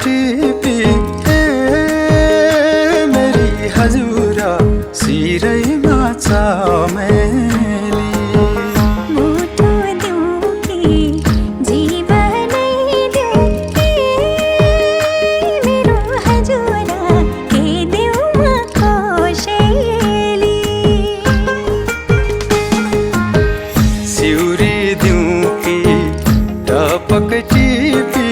टिपी मेरी हजुरा सिरैमा छ मेली मुटु दिउँ कि जीवनै दिउँ कि मेरो हजुरा के दिउँ म खोसेली सिउरी दिउँ कि टपक टिपी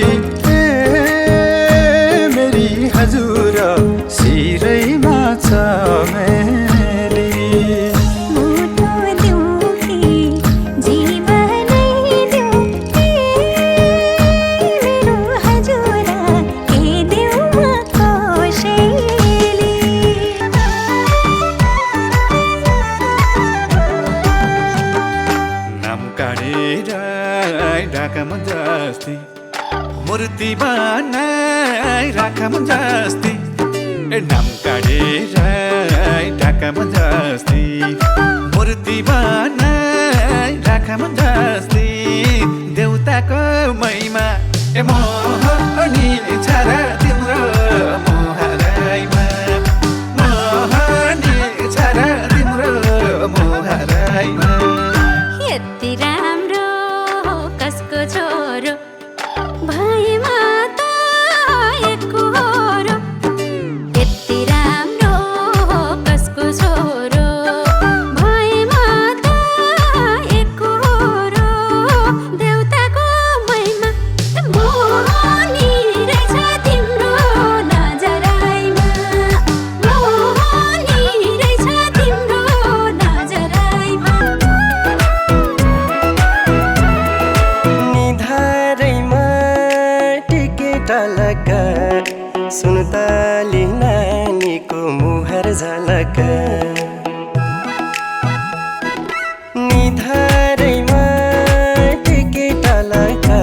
मेरी हजुरा सिरैमा छ मेली मुटु दिउँ कि जीवनै दिउँ कि मेरो हजुरा के दिउँ म खोसेली नाम काढेर ढाकामा जस्ती मूर्ति बनाई राखमा जस्ती नाम काढेर ढाकामा जस्ती मूर्ति बनाई राखमा जस्ती देउताको महिमा ए मोहनी छ र तिम्रो मोहराईमा मोहनी छ र तिम्रो मोहराईमा यति राम्रो कसको छोरो भएमा त एकहोरो यति राम्रो कसको छोरो भएमा त एकहोरो देउताको महिमा मोहनी रहेछ तिम्रो नजराईमा मोहनी रहेछ तिम्रो नजराईमा निधारैमा टिकेट लगा सुनताली नानीको मुहार झलक निधारैमा टिकेट लगा